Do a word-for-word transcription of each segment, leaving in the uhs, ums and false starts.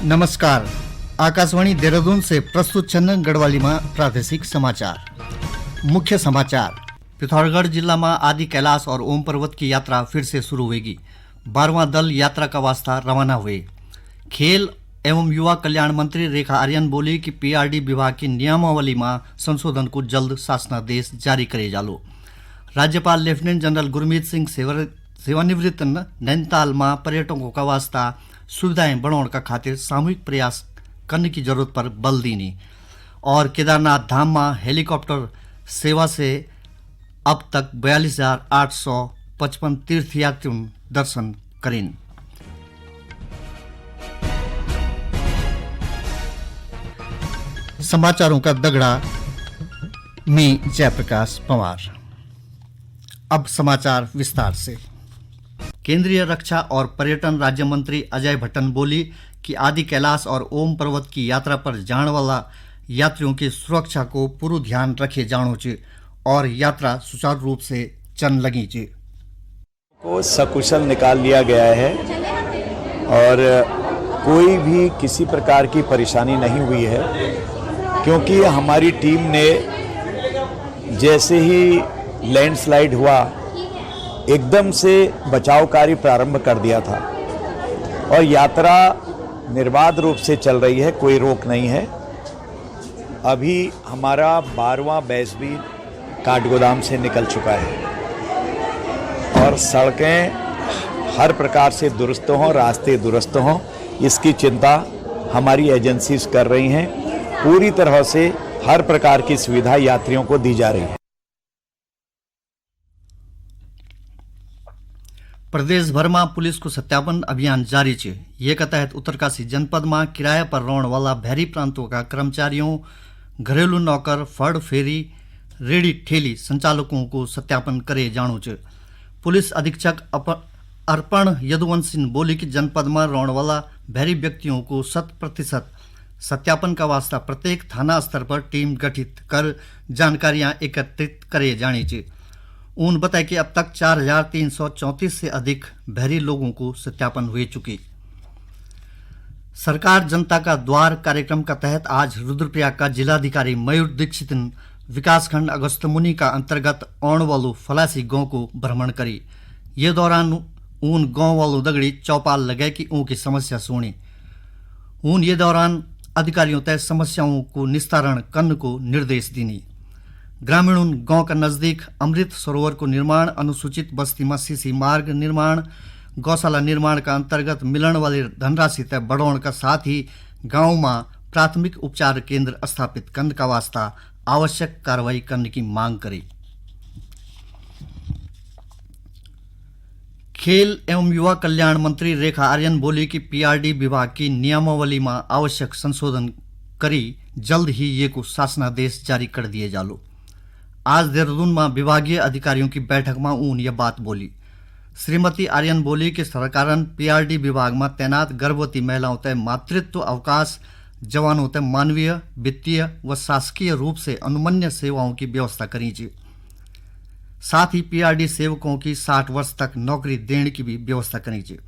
नमस्कार, आकाशवाणी देहरादून से प्रस्तुत छन गढ़वाली में प्रादेशिक समाचार। मुख्य समाचार। पिथौरागढ़ जिला में आदि कैलाश और ओम पर्वत की यात्रा फिर से शुरू होगी। बारहवाँ दल यात्रा का वास्ता रवाना हुए। खेल एवं युवा कल्याण मंत्री रेखा आर्यन बोली कि पीआरडी विभाग की नियमावली में संशोधन को जल्द शासनादेश जारी करे जालो। राज्यपाल लेफ्टिनेंट जनरल गुरमीत सिंह सेवर-, सेवानिवृत्त न नैनीताल में पर्यटकों का वास्ता सुविधाएं बढ़ाने का खातिर सामूहिक प्रयास करने की जरूरत पर बल दीनी। और केदारनाथ धाम में हेलीकॉप्टर सेवा से अब तक बयालीस हजार आठ सौ पचपन तीर्थयात्रियों दर्शन करीन। समाचारों का दगड़ा में जयप्रकाश पवार। अब समाचार विस्तार से। केंद्रीय रक्षा और पर्यटन राज्य मंत्री अजय भट्टन बोली कि आदि कैलाश और ओम पर्वत की यात्रा पर जाने वाला यात्रियों की सुरक्षा को पूरा ध्यान रखे जाणो च और यात्रा सुचारू रूप से चन लगी च। को सकुशल निकाल लिया गया है और कोई भी किसी प्रकार की परेशानी नहीं हुई है, क्योंकि हमारी टीम ने जैसे ही लैंडस्लाइड हुआ, एकदम से बचाव कार्य प्रारंभ कर दिया था और यात्रा निर्बाध रूप से चल रही है, कोई रोक नहीं है। अभी हमारा बारहवाँ बैच भी काठगोदाम से निकल चुका है और सड़कें हर प्रकार से दुरुस्त हों, रास्ते दुरुस्त हों, इसकी चिंता हमारी एजेंसीज कर रही हैं। पूरी तरह से हर प्रकार की सुविधा यात्रियों को दी जा रही है। प्रदेश भर में पुलिस को सत्यापन अभियान जारी च। ये का तहत उत्तरकाशी जनपद में किराया पर रहने वाला भैरी प्रांतों का कर्मचारियों, घरेलू नौकर, फड़ फेरी, रेडी ठेली संचालकों को सत्यापन करे जाणो च। पुलिस अधीक्षक अप-, अर्पण यदुवंशी ने बोली कि जनपद में रहने वाला भैरी व्यक्तियों को शत प्रतिशत सत्यापन का वास्ता प्रत्येक थाना स्तर पर टीम गठित कर जानकारियां एकत्रित करे जाणी च। उन बताया कि अब तक चार हजार तीन सौ चौंतीस से अधिक भैरी लोगों को सत्यापन हुए चुकी। सरकार जनता का द्वार कार्यक्रम का तहत आज रुद्रप्रयाग का जिलाधिकारी मयूर दीक्षित ने विकासखंड अगस्त मुनि का अंतर्गत औण वालू फलासी गांव को भ्रमण करी। ये दौरान ऊन गांव वालों दगड़ी चौपाल लगे कि ऊं की समस्या सुनी। ऊन ये दौरान अधिकारियों तय समस्याओं को निस्तारण करने को निर्देश दीनी। ग्रामीण उन गांव का नजदीक अमृत सरोवर को निर्माण, अनुसूचित बस्ती में सीसी मार्ग निर्माण, गौशाला निर्माण का अंतर्गत मिलण वाली धनराशि तय बढ़ाने का साथ ही गांव में प्राथमिक उपचार केंद्र स्थापित करने का वास्ता आवश्यक कार्रवाई करने की मांग करी। खेल एवं युवा कल्याण मंत्री रेखा आर्यन बोली कि पीआरडी विभाग की नियमावली में आवश्यक संशोधन करी जल्द ही ये को शासनादेश जारी कर दिए जालो। आज देहरादून में विभागीय अधिकारियों की बैठक में उन ये बात बोली। श्रीमती आर्यन बोली कि सरकारन पीआरडी विभाग में तैनात गर्भवती महिलाओं तय मातृत्व अवकाश, जवानों तय मानवीय, वित्तीय व शासकीय रूप से अनुमन्य सेवाओं की व्यवस्था करी च। साथ ही पीआरडी सेवकों की साठ वर्ष तक नौकरी देने की भी व्यवस्था करी च।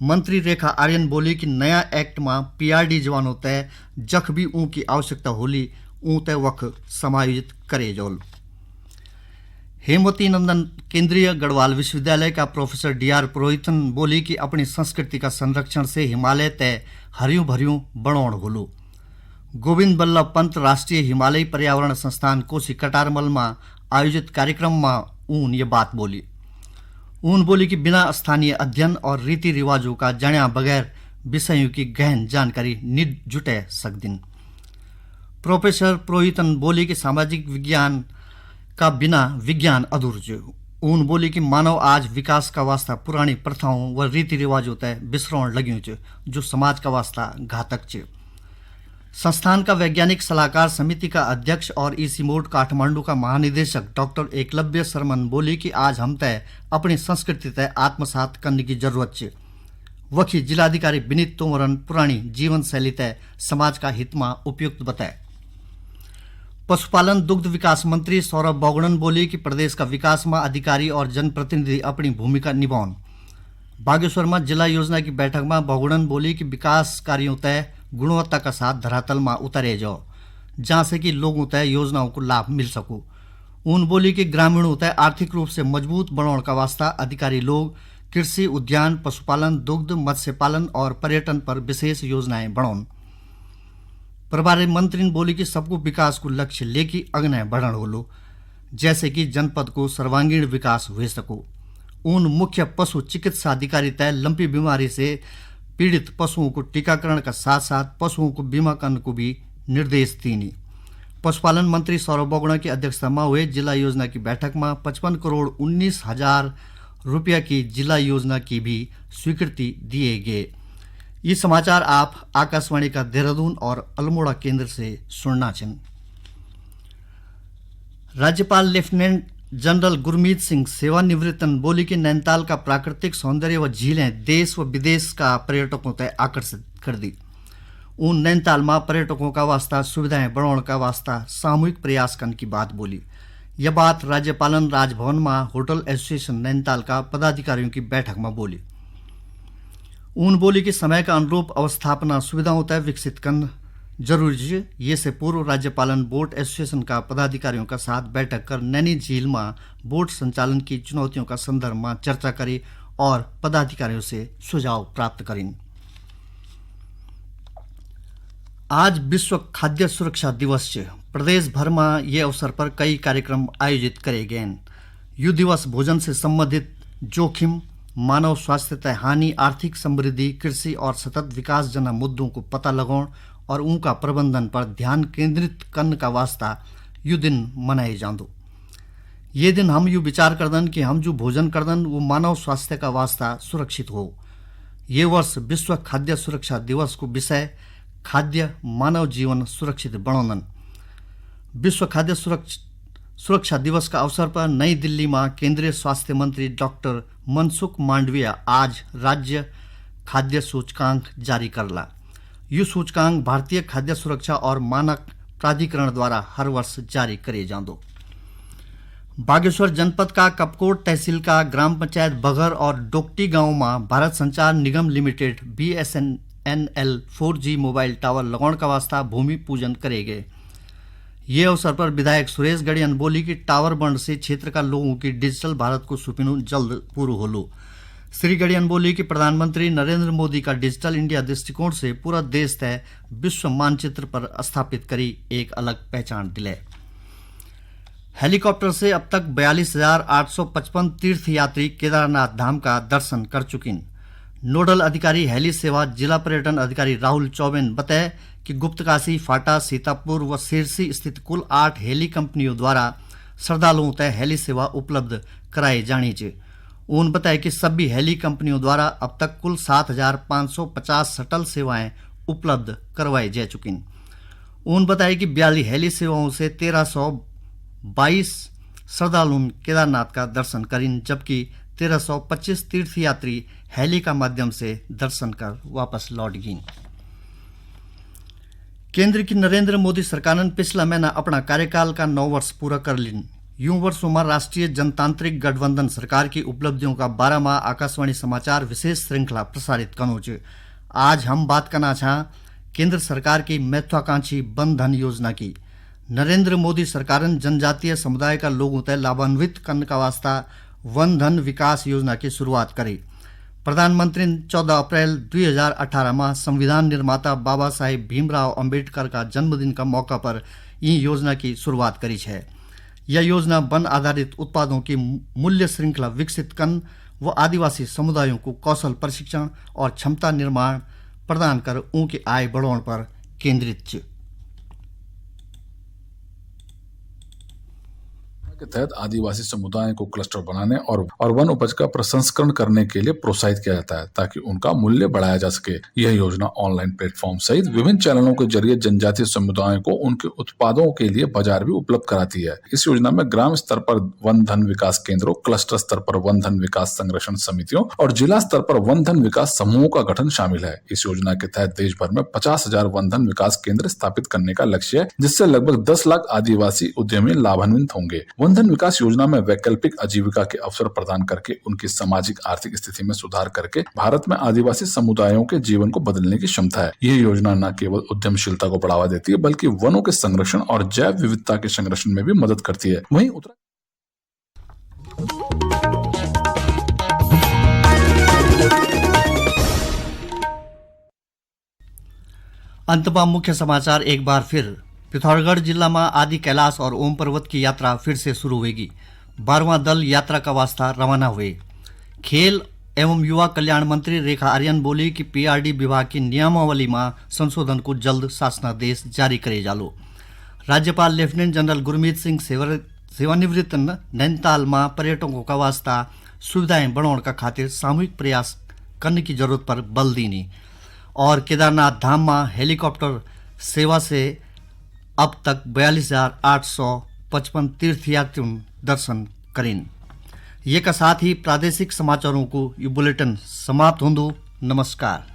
मंत्री रेखा आर्यन बोली कि नया एक्ट में पीआरडी जवानों तय जख भी ऊं की आवश्यकता होली, ऊं तय वख समायोजित करे जोल। हेमवती नंदन केंद्रीय गढ़वाल विश्वविद्यालय का प्रोफेसर डीआर पुरोहितन बोली कि अपनी संस्कृति का संरक्षण से हिमालय तय हरियों भरियों बनौण होलो। गोविंद बल्लभ पंत राष्ट्रीय हिमालयी पर्यावरण संस्थान कोसी कटारमल में आयोजित कार्यक्रम में ऊन ये बात बोली। ऊन बोली कि बिना स्थानीय अध्ययन और रीति रिवाजों का जाण्या बगैर विषयों की गहन जानकारी निड जुटे सकदिन। प्रोफेसर पुरोहितन बोली कि सामाजिक विज्ञान का बिना विज्ञान अधूर च। ऊन बोली कि मानव आज विकास का वास्ता पुरानी प्रथाओं व रीति रिवाजों तय बिसरौण लग्यूं च, जो समाज का वास्ता घातक च। संस्थान का वैज्ञानिक सलाहकार समिति का अध्यक्ष और ईसी मोड काठमांडू का महानिदेशक डॉक्टर एकलव्य शर्मन बोली कि आज हम तय अपनी संस्कृति तय आत्मसात करने की जरूरत च। वखी जिलाधिकारी विनीत तोमरन पुरानी जीवन शैली तय समाज का हित में उपयुक्त बताए। पशुपालन दुग्ध विकास मंत्री सौरभ बोगड़न बोली कि प्रदेश का विकास में अधिकारी और जनप्रतिनिधि अपनी भूमिका निभाउन। बागेश्वर में जिला योजना की बैठक में बहुगुणन बोली कि विकास कार्यों तय गुणवत्ता का साथ धरातल में उतारे जाओ, जहां से कि लोगों तय योजनाओं को लाभ मिल सको। उन बोली कि ग्रामीणों तय आर्थिक रूप से मजबूत बनाने का वास्ता अधिकारी लोग कृषि, उद्यान, पशुपालन, दुग्ध, मत्स्य पालन और पर्यटन पर विशेष योजनाएं बनाओ। प्रभारी मंत्री ने बोली कि सबको विकास को लक्ष्य लेके अगने बढ़न होलो, जैसे कि जनपद को सर्वांगीण विकास हो सको। उन मुख्य पशु चिकित्सा अधिकारी तय लंबी बीमारी से पीड़ित पशुओं को टीकाकरण का साथ साथ पशुओं को बीमा करने को भी निर्देश दीनी। पशुपालन मंत्री सौरभ बोगड़ा की अध्यक्षता में हुए जिला योजना की बैठक में पचपन करोड़ उन्नीस हजार रुपया की जिला योजना की भी स्वीकृति दिए गए। ये समाचार आप आकाशवाणी का देहरादून और अल्मोड़ा केंद्र से सुनना छिन। राज्यपाल लेफ्टिनेंट जनरल गुरमीत सिंह सेवानिवृत्तन बोली कि नैनीताल का प्राकृतिक सौंदर्य व झीलें देश व विदेश का पर्यटकों तय आकर्षित कर दी। उन नैनीताल में पर्यटकों का वास्ता सुविधाएं बढ़ाने का वास्ता सामूहिक प्रयास करने की बात बोली। यह बात राज्यपालन राजभवन में होटल एसोसिएशन नैनीताल का पदाधिकारियों की बैठक में बोली। उन बोली कि समय का अनुरूप अवस्थापना सुविधाओं तय विकसित करना जरूरी है। ये से पूर्व राज्यपालन बोट एसोसिएशन का पदाधिकारियों का साथ बैठक कर नैनी झील में बोट संचालन की चुनौतियों का संदर्भ में चर्चा करी और पदाधिकारियों से सुझाव प्राप्त करिन। आज विश्व खाद्य सुरक्षा दिवस छ। प्रदेश भर में ये अवसर पर कई कार्यक्रम आयोजित करे गए हैं। यु दिवस भोजन से संबंधित जोखिम, मानव स्वास्थ्य तय हानि, आर्थिक समृद्धि, कृषि और सतत विकास जना मुद्दों को पता लगाउण और उनका प्रबंधन पर ध्यान केंद्रित करने का वास्ता यु दिन मनाए जांदो। ये दिन हम यु विचार करदन कि हम जो भोजन करदन वो मानव स्वास्थ्य का वास्ता सुरक्षित हो। ये वर्ष विश्व खाद्य सुरक्षा दिवस को विषय खाद्य मानव जीवन सुरक्षित बणौंदन। विश्व खाद्य सुरक्ष-, सुरक्षा दिवस का अवसर पर नई दिल्ली में केंद्रीय स्वास्थ्य मंत्री डॉक्टर मनसुख मांडविया आज राज्य खाद्य सूचकांक जारी करला। यु सूचकांक भारतीय खाद्य सुरक्षा और मानक प्राधिकरण द्वारा हर वर्ष जारी करे जांदो। बागेश्वर जनपद का कपकोट तहसील का ग्राम पंचायत बघर और डोकटी गांव में Bharat Sanchar Nigam limited BSNL four G mobile tower लगाने का वास्ता भूमि पूजन करे गए। ये अवसर पर विधायक सुरेश गड़ियन बोली कि टावर बंड से क्षेत्र का लोगों की डिजिटल भारत को सुपिनु जल्द पूरा होलो। श्री गड़ियन बोली कि प्रधानमंत्री नरेंद्र मोदी का डिजिटल इंडिया दृष्टिकोण से पूरा देश तय विश्व मानचित्र पर स्थापित करी एक अलग पहचान दिले। हेलीकॉप्टर से अब तक बयालीस हजार आठ सौ पचपन तीर्थयात्री केदारनाथ धाम का दर्शन कर चुकिन। नोडल अधिकारी हेली सेवा जिला पर्यटन अधिकारी राहुल चौबे ने बताया कि गुप्तकाशी, फाटा, सीतापुर व सिरसी स्थित कुल आठ हेली कंपनियों द्वारा श्रद्धालुओं तय हेली सेवा उपलब्ध कराई जानी च। उन बताया कि सभी हेली कंपनियों द्वारा अब तक कुल सात हजार पाँच सौ पचास शटल सेवाएं उपलब्ध करवाई जा चुकिन। उन बताया कि बयालीस हेली सेवाओं से तेरह सौ बाईस श्रद्धालुन केदारनाथ का दर्शन करिन, जबकि तेरह सौ पच्चीस तीर्थयात्री हेली का माध्यम से दर्शन कर वापस लौट गइन। केंद्र की नरेंद्र मोदी सरकारन पिछला महीना अपना कार्यकाल का नौ वर्ष पूरा कर लिन। यूं वर्षों में राष्ट्रीय जनतांत्रिक गठबंधन सरकार की उपलब्धियों का बारे में आकाशवाणी समाचार विशेष श्रृंखला प्रसारित कनो च। आज हम बात करना छा केंद्र सरकार की महत्वाकांक्षी वन धन योजना की। नरेंद्र मोदी सरकारन जनजातीय समुदाय का लोगों तय लाभान्वित करने का वास्ता वन धन विकास योजना की शुरुआत करी। प्रधानमंत्री ने चौदह अप्रैल दुई हजार अठारह में संविधान निर्माता बाबा साहेब भीमराव अंबेडकर का जन्मदिन का मौका पर ई योजना की शुरुआत करी है। यह योजना वन आधारित उत्पादों की मूल्य श्रृंखला विकसित करन व आदिवासी समुदायों को कौशल प्रशिक्षण और क्षमता निर्माण प्रदान कर उनकी आय बढ़ाने पर केंद्रित च। के तहत आदिवासी समुदाय को क्लस्टर बनाने और, और वन उपज का प्रसंस्करण करने के लिए प्रोत्साहित किया जाता है, ताकि उनका मूल्य बढ़ाया जा सके। यह योजना ऑनलाइन प्लेटफॉर्म सहित विभिन्न चैनलों के जरिए जनजातीय समुदायों को उनके उत्पादों के लिए बाजार भी उपलब्ध कराती है। इस योजना में ग्राम स्तर पर वन धन विकास केंद्रों, क्लस्टर स्तर पर वन धन विकास संरक्षण समितियों और जिला स्तर पर वन धन विकास समूहों का गठन शामिल है। इस योजना के तहत देश भर में पचास हजार वन धन विकास केंद्र स्थापित करने का लक्ष्य है, जिससे लगभग दस लाख आदिवासी उद्यमी लाभान्वित होंगे। वन धन विकास योजना में वैकल्पिक आजीविका के अवसर प्रदान करके उनकी सामाजिक आर्थिक स्थिति में सुधार करके भारत में आदिवासी समुदायों के जीवन को बदलने की क्षमता है। यह योजना न केवल उद्यमशीलता को बढ़ावा देती है, बल्कि वनों के संरक्षण और जैव विविधता के संरक्षण में भी मदद करती है। वहीं उत्तरा अंत में मुख्य समाचार एक बार फिर। पिथौरागढ़ जिला में आदि कैलाश और ओम पर्वत की यात्रा फिर से शुरू होगी। बारहवाँ दल यात्रा का वास्ता रवाना हुए। खेल एवं युवा कल्याण मंत्री रेखा आर्यन बोली कि पीआरडी विभाग की नियमावली में संशोधन को जल्द शासनादेश जारी करे जालो। राज्यपाल लेफ्टिनेंट जनरल गुरमीत सिंह सेवर-, सेवानिवृत्त न-, नैनीताल में पर्यटकों का वास्ता सुविधाएं बढ़ाने का खातिर सामूहिक प्रयास करने की जरूरत पर बल दीनी। और केदारनाथ धाम में हेलीकॉप्टर सेवा से अब तक बयालीस हजार आठ सौ पचपन तीर्थयात्रियों दर्शन करीन। ये का साथ ही प्रादेशिक समाचारों को ये बुलेटिन समाप्त होंदु। नमस्कार।